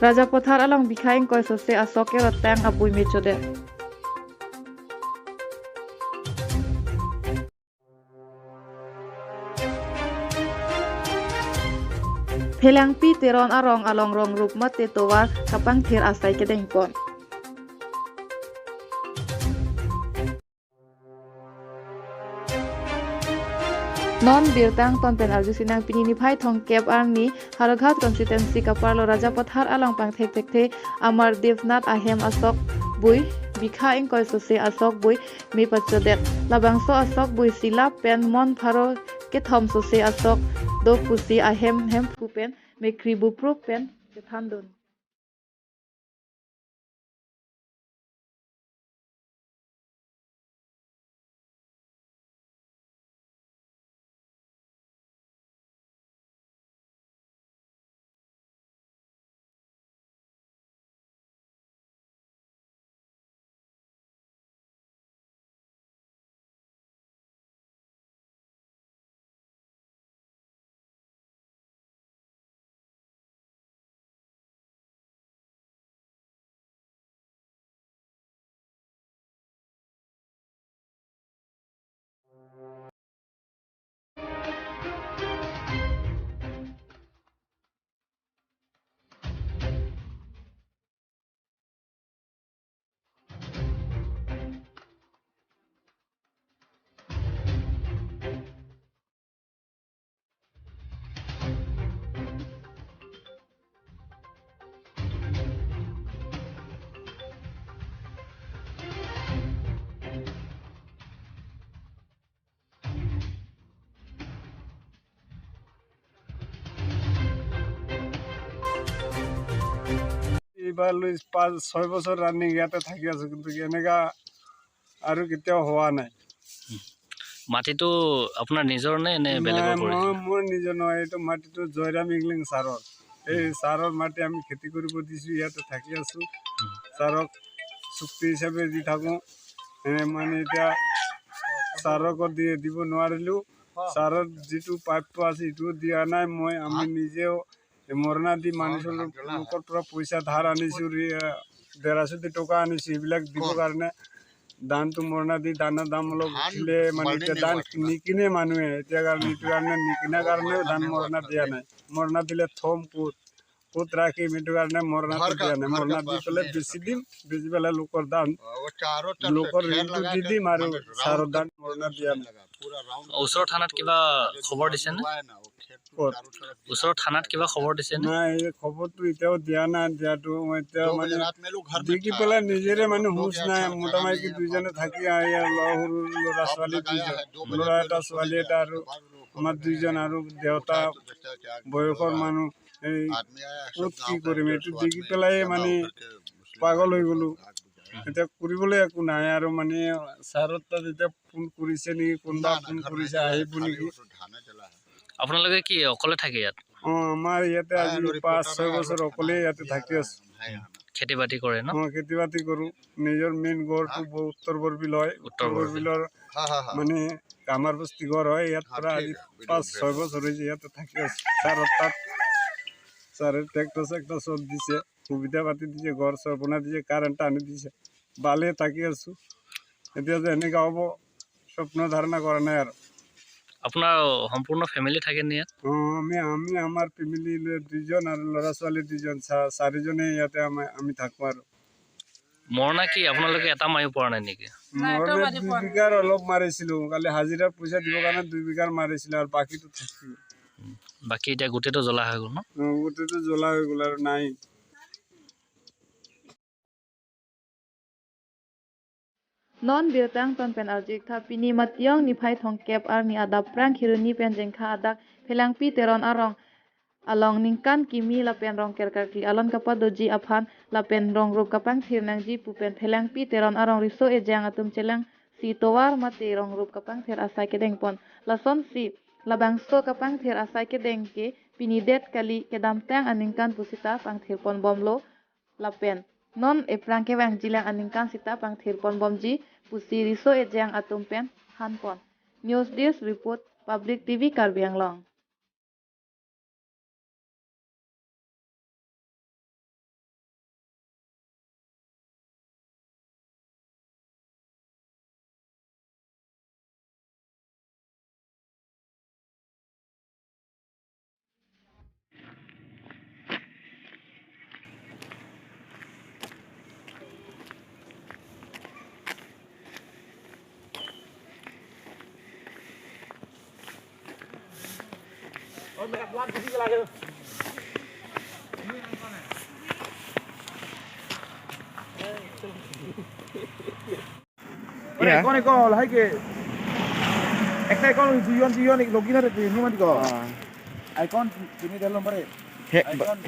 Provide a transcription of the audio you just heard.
Rajapothar along bikha ingkoi sose asok ke rotang abui me chodet. Phelangpi teron arong along rong rup mate towar kapang ther asai ke dengpon. Non birtang tonpen arju sinang pinini phai thong kep arni Haraghat constituency kaparlo Rajapathar along pang thek thek the Amar Devnath ahem asok bui bikha ingkoi sose asok bui me pachodet labangso asok bui sila pen mon pharo ke thom sose asok do pusi ahem hem phupen me kribu pro pen ke thandun. এইবাৰ লৈ 5-6 বছৰ running ইয়াতে থাকি আছোঁ, কিন্তু এনেকুৱা আৰু কেতিয়াও হোৱা নাই। মাটিটো আপোনাৰ নিজৰ নে নে বেলেগৰ? মই মোৰ নিজৰ নহয়, এইটো মাটিটো জয়ৰাম ইংলিং ছাৰৰ। এই ছাৰৰ মাটি আমি খেতি কৰিব দিছোঁ, ইয়াতে থাকি আছোঁ, ছাৰক চুক্তি হিচাপে দি থাকোঁ। মানে এতিয়া ছাৰকো দিব নোৱাৰিলোঁ, ছাৰৰ যিটো প্ৰাপ্য আছে সেইটোও দিয়া নাই। মই আমি নিজেও মৰণা দি মানুহৰ লোকৰ পৰা পইচা ধাৰ আনিছোঁ, ডেৰাচুটি টকা আনিছোঁ, এইবিলাক দিবৰ কাৰণে। ধানটো মৰণা দি ধানৰ দাম অলপ উঠিলে মানে এতিয়া ধান নিকিনে মানুহে, এতিয়া কাৰণে এইটো কাৰণে নিকিনাৰ কাৰণেও ধান মৰণা দিয়া নাই। মৰণা দিলে থ'ম ক'ত ক'ত ৰাখিম, এইটো কাৰণে মৰণাটো দিয়া নাই। মৰণা দি পেলাই বেচি দিম, বেচি পেলাই লোকৰ ধান লোকৰ ঋণটো দি দিম আৰু ছাৰৰ ধান মৰণা দিয়া নাই। ওচৰৰ থানাত কিবা খবৰ দিছেনে? ওচৰৰ থানাত কিবা খবৰ দিছেনে? নাই, এই খবৰটো এতিয়াও দিয়া নাই। দিয়াটো মই এতিয়া মানে দেখি পেলাই নিজেৰে মানে হুঁচ নাই। মোটা মাইকী দুইজনে থাকি সৰু ল'ৰা ছোৱালী দুইজন, ল'ৰা এটা ছোৱালী এটা আৰু আমাৰ দুইজন আৰু দেউতা বয়সৰ মানুহ, এই ক'ত কি কৰিম এইটো দেখি পেলাই মানে পাগল হৈ গ'লোঁ। এতিয়া কৰিবলৈ একো নাই আৰু মানে ছাৰৰ তাত এতিয়া ফোন কৰিছে নেকি, কোনোবা ফোন কৰিছে আহিব নেকি। আপোনালোকে কি অকলে থাকে ইয়াত? অঁ, আমাৰ ইয়াতে আজি 5-6 বছৰ অকলেই ইয়াতে থাকি আছোঁ। খেতি বাতি কৰে ন? অঁ, খেতি বাতি কৰোঁ। নিজৰ মেইন ঘৰটো উত্তৰ বৰবিল হয়, উত্তৰ বৰবিলৰ মানে কামাৰ বস্তি ঘৰ হয়। ইয়াত পৰা আজি 5-6 বছৰ হৈছে ইয়াতে থাকি আছোঁ। ছাৰৰ তাত ছাৰে ট্ৰেক্টৰ চেক্টৰ চব দিছে, সুবিধা পাতি দিছে, ঘৰ চৰ বনাই দিছে, কাৰেণ্ট আনি দিছে, ভালেই থাকি আছোঁ। এতিয়া যে এনেকুৱা হ'ব স্বপ্ন ধাৰণা কৰা নাই আৰু। আপোনাৰ সম্পূৰ্ণ ফেমিলি থাকে নে ইয়াত? অঁ, আমি আমি আমাৰ ফেমিলি দুইজন আৰু ল'ৰা ছোৱালী দুজন, চাৰিজনে ইয়াতে আমি থাকোঁ। আৰু মৰণা কি আপোনালোকে এটা মাৰিব পৰা নাই নেকি? মৰণা 2 বিঘাৰ অলপ মাৰিছিলোঁ, কালি হাজিৰাৰ পইচা দিবৰ কাৰণে 2 বিঘাৰ মাৰিছিলোঁ আৰু বাকীটো থাকিল। বাকী এতিয়া গোটেইটো জ্বলা হৈ গ'ল ন? গোটেইটো জ্বলা হৈ গ'ল আৰু নাই। Non birtang ton pen arjik tha pini matyong ni phai thong kep ar ni adap prang khiruni pen jengkha adak phelangpi teron arong along ningkan kimi la pen rong kerkar ki alon kapa doji aphan la pen rong rup kapang thirnang ji pupen phelangpi teron arong riso e jang atum chelang si towar mate rong rup kapang ther asai ke dengpon lason si labangso kapang ther asai ke dengke pini det kali kedam tang aningkan pusita pang thirpon bomlo la pen non e prangke wang jilang aningkan sita pang thirpon bomji pusi riso e jang atum pen hanpon. News desk report, Public TV Karbi Anglong. Yeah. Icon